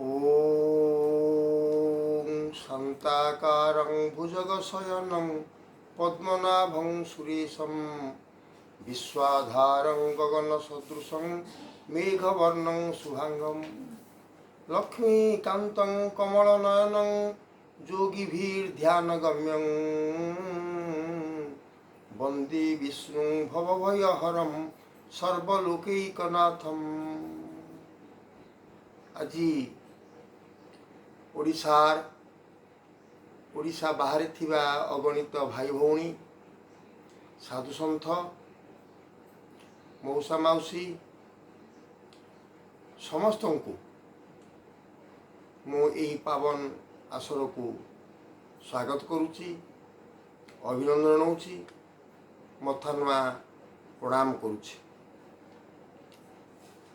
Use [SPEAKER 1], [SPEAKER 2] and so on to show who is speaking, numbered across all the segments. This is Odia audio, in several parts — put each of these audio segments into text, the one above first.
[SPEAKER 1] ॐ शान्ताकारं भुजगशयनं पद्मनाभं सुरेशं विश्वाधारं गगनसदृशं मेघवर्णं शुभाङ्गं लक्ष्मीकान्तं कमलनयनं योगिभिर्ध्यानगम्यं वन्दे विष्णुं भवभयहरं ସର୍ବଲୋକୈକନାଥମ୍। ଆଜି ଓଡ଼ିଶାର, ଓଡ଼ିଶା ବାହାରେ ଥିବା ଅଗଣିତ ଭାଇ ଭଉଣୀ, ସାଧୁସନ୍ଥ, ମଉସା ମାଉସୀ ସମସ୍ତଙ୍କୁ ମୁଁ ଏହି ପାବନ ଆସରକୁ ସ୍ୱାଗତ କରୁଛି, ଅଭିନନ୍ଦନ ଜଣାଉଛି, ମଥା ନୁଆଁ ପ୍ରଣାମ କରୁଛି।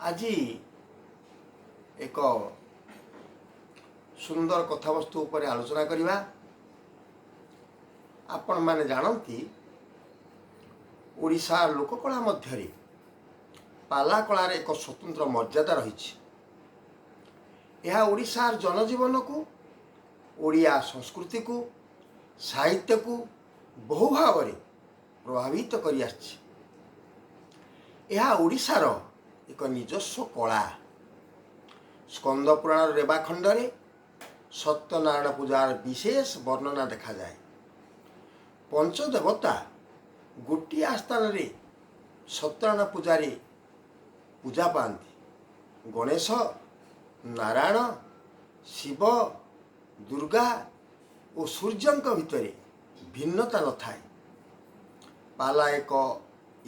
[SPEAKER 1] ଆଜି ଏକ ସୁନ୍ଦର କଥାବସ୍ତୁ ଉପରେ ଆଲୋଚନା କରିବା। ଆପଣମାନେ ଜାଣନ୍ତି, ଓଡ଼ିଶା ଲୋକକଳା ମଧ୍ୟରେ ପାଲା କଳାର ଏକ ସ୍ୱତନ୍ତ୍ର ମର୍ଯ୍ୟାଦା ରହିଛି। ଏହା ଓଡ଼ିଶାର ଜନଜୀବନକୁ, ଓଡ଼ିଆ ସଂସ୍କୃତିକୁ, ସାହିତ୍ୟକୁ ବହୁ ଭାବରେ ପ୍ରଭାବିତ କରିଆସିଛି। ଏହା ଓଡ଼ିଶାର ଏକ ନିଜସ୍ୱ କଳା। ସ୍କନ୍ଦ ପୁରାଣର ରେବାଖଣ୍ଡରେ ସତ୍ୟନାରାୟଣ ପୂଜାର ବିଶେଷ ବର୍ଣ୍ଣନା ଦେଖାଯାଏ। ପଞ୍ଚଦେବତା ଗୋଟିଏ ଆସ୍ଥାନରେ ସତ୍ୟନାରାୟଣ ପୂଜାରେ ପୂଜା ପାଆନ୍ତି। ଗଣେଶ, ନାରାୟଣ, ଶିବ, ଦୁର୍ଗା ଓ ସୂର୍ଯ୍ୟଙ୍କ ଭିତରେ ଭିନ୍ନତା ନଥାଏ। ପାଲା ଏକ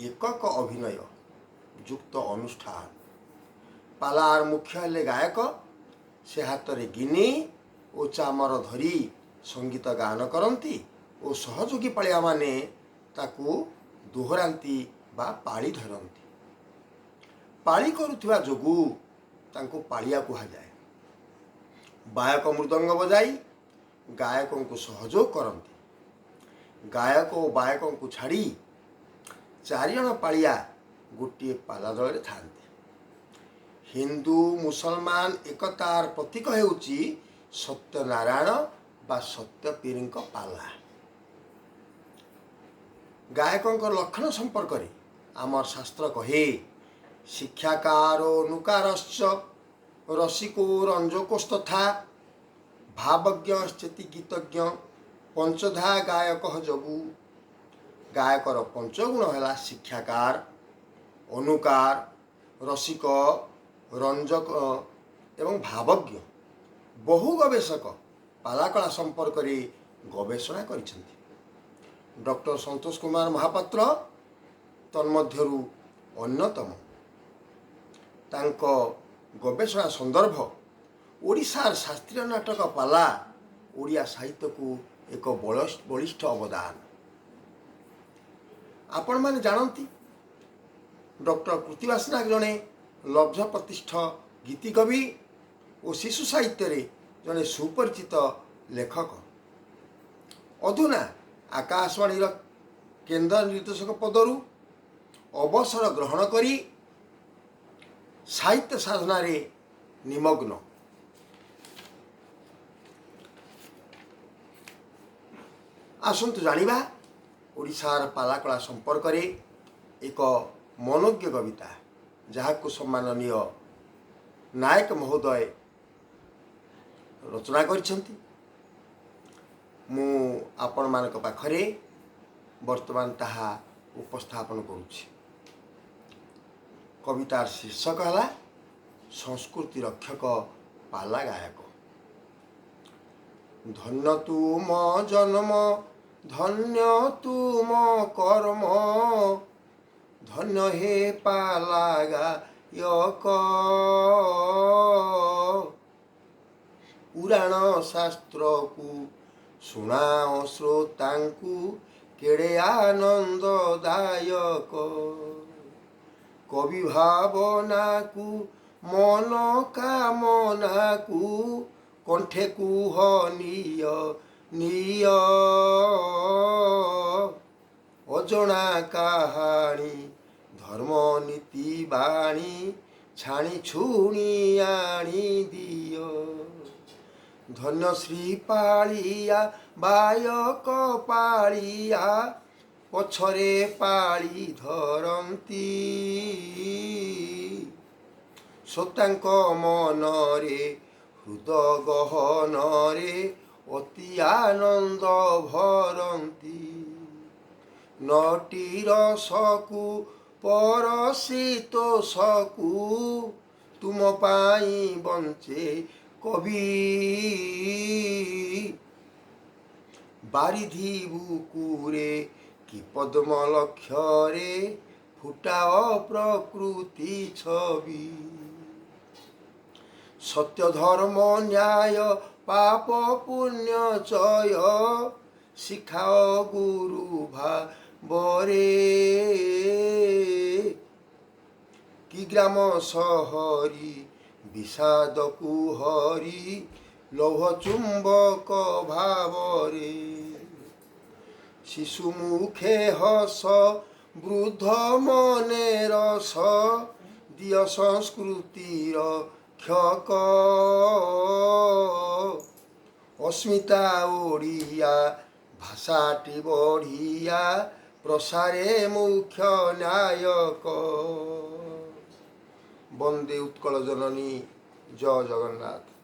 [SPEAKER 1] ଏକକ ଅଭିନୟ ଯୁକ୍ତ ଅନୁଷ୍ଠାନ। ପାଲାର ମୁଖ୍ୟ ହେଲେ ଗାୟକ। ସେ ହାତରେ ଗିନି ଓ ଚାମର ଧରି ସଙ୍ଗୀତ ଗାନ କରନ୍ତି ଓ ସହଯୋଗୀ ପାଳିଆମାନେ ତାକୁ ଦୋହରାନ୍ତି ବା ପାଳି ଧରନ୍ତି। ପାଳି କରୁଥିବା ଯୋଗୁଁ ତାଙ୍କୁ ପାଳିଆ କୁହାଯାଏ। ବାୟକ ମୃଦଙ୍ଗ ବଜାଇ ଗାୟକଙ୍କୁ ସହଯୋଗ କରନ୍ତି। ଗାୟକ ଓ ବାୟକଙ୍କୁ ଛାଡ଼ି ଚାରିଜଣ ପାଳିଆ ଗୋଟିଏ ପାଲା ଦଳରେ ଥାଆନ୍ତି। ହିନ୍ଦୁ ମୁସଲମାନ ଏକତାର ପ୍ରତୀକ ହେଉଛି ସତ୍ୟନାରାୟଣ ବା ସତ୍ୟପୀରଙ୍କ ପାଲା। ଗାୟକଙ୍କ ଲକ୍ଷଣ ସମ୍ପର୍କରେ ଆମର ଶାସ୍ତ୍ର କହେ, ଶିକ୍ଷାକାର ନୁକାରଶ୍ଚ ରସିକୋ ରଞ୍ଜକୋସ୍ତଥା ଭାବଜ୍ଞଶ୍ଚେତି ଗୀତଜ୍ଞ ପଞ୍ଚଧା ଗାୟକ ଯୋଗୁ। ଗାୟକର ପଞ୍ଚଗୁଣ ହେଲା ଶିକ୍ଷାକାର, ଅନୁକାର, ରସିକ, ରଞ୍ଜକ ଏବଂ ଭାବଜ୍ଞ। ବହୁ ଗବେଷକ ପାଲାକଳା ସମ୍ପର୍କରେ ଗବେଷଣା କରିଛନ୍ତି। ଡକ୍ଟର ସନ୍ତୋଷ କୁମାର ମହାପାତ୍ର ତନ୍ମଧ୍ୟରୁ ଅନ୍ୟତମ। ତାଙ୍କ ଗବେଷଣା ସନ୍ଦର୍ଭ ଓଡ଼ିଶାର ଶାସ୍ତ୍ରୀୟ ନାଟକ ପାଲା ଓଡ଼ିଆ ସାହିତ୍ୟକୁ ଏକ ବଳିଷ୍ଠ ଅବଦାନ। ଆପଣମାନେ ଜାଣନ୍ତି, ଡକ୍ଟର କୃତିବାସ ନାୟକ ଜଣେ ଲବ୍ଧ ପ୍ରତିଷ୍ଠ ଗୀତିକବି ଓ ଶିଶୁ ସାହିତ୍ୟରେ ଜଣେ ସୁପରିଚିତ ଲେଖକ। ଅଧୁନା ଆକାଶବାଣୀର କେନ୍ଦ୍ର ନିର୍ଦ୍ଦେଶକ ପଦରୁ ଅବସର ଗ୍ରହଣ କରି ସାହିତ୍ୟ ସାଧନାରେ ନିମଗ୍ନ। ଆସନ୍ତୁ ଜାଣିବା ଓଡ଼ିଶାର ପାଲାକଳା ସମ୍ପର୍କରେ ଏକ ମନୋଜ୍ଞ କବିତା, ଯାହାକୁ ସମ୍ମାନନୀୟ ନାୟକ ମହୋଦୟ ରଚନା କରିଛନ୍ତି। ମୁଁ ଆପଣମାନଙ୍କ ପାଖରେ ବର୍ତ୍ତମାନ ତାହା ଉପସ୍ଥାପନ କରୁଛି। କବିତାର ଶୀର୍ଷକ ହେଲା ସଂସ୍କୃତି ରକ୍ଷକ ପାଲା ଗାୟକ। ଧନ୍ୟ ତୁମ ଜନ୍ମ, ଧନ୍ୟ ତୁମ କର୍ମ, ଧନ୍ୟ ହେ ପାଲା ଗାୟକ। ପୁରାଣ ଶାସ୍ତ୍ରକୁ ଶୁଣାଅ ଶ୍ରୋତାଙ୍କୁ, କେଡ଼େ ଆନନ୍ଦଦାୟକ। କବି ଭାବନାକୁ, ମନ କାମନାକୁ କଣ୍ଠେ କୁହ ନିଅ ନିଅ। ଅଜଣା କାହାଣୀ, ଧର୍ମ ନୀତି ବାଣୀ ଛାଣି ଛୁଣି ଆଣି ଦିଅ। ଧନ୍ୟ ଶ୍ରୀ ପାଳିଆ ବାୟକ ପାଳିଆ, ପଛରେ ପାଳି ଧରନ୍ତି। ଶ୍ରୋତାଙ୍କ ମନରେ, ହୃଦ ଗହନରେ ଅତି ଆନନ୍ଦ ଭରନ୍ତି। ନଟି ରସକୁ ପରସି ତୋଷକୁ, ତୁମ ପାଇଁ ବଞ୍ଚେ କବି। ବାରିଧି ବୁକୁରେ କି ପଦ୍ମ ଲକ୍ଷରେ ଫୁଟାଅ ପ୍ରକୃତି ଛବି। ସତ୍ୟ, ଧର୍ମ, ନ୍ୟାୟ, ପାପ ପୁଣ୍ୟ ଚୟ ଶିଖାଅ ଗୁରୁ ଭାବରେ। କି ଗ୍ରାମ ସହରୀ ବିଷାଦକୁ ହରି ଲୌହ ଚୁମ୍ବକ ଭାବରେ। ଶିଶୁ ମୁଖେ ହସ, ବୃଦ୍ଧ ମନେ ରସ ଦିଅ, ସଂସ୍କୃତିର ରକ୍ଷକ। ଅସ୍ମିତା ଓଡ଼ିଆ ଭାଷାଟି ବଢ଼ିଆ, ପ୍ରସାରେ ମୁଖ୍ୟ ନାୟକ। ବନ୍ଦେ ଉତ୍କଳ ଜନନୀ, ଜୟ ଜଗନ୍ନାଥ।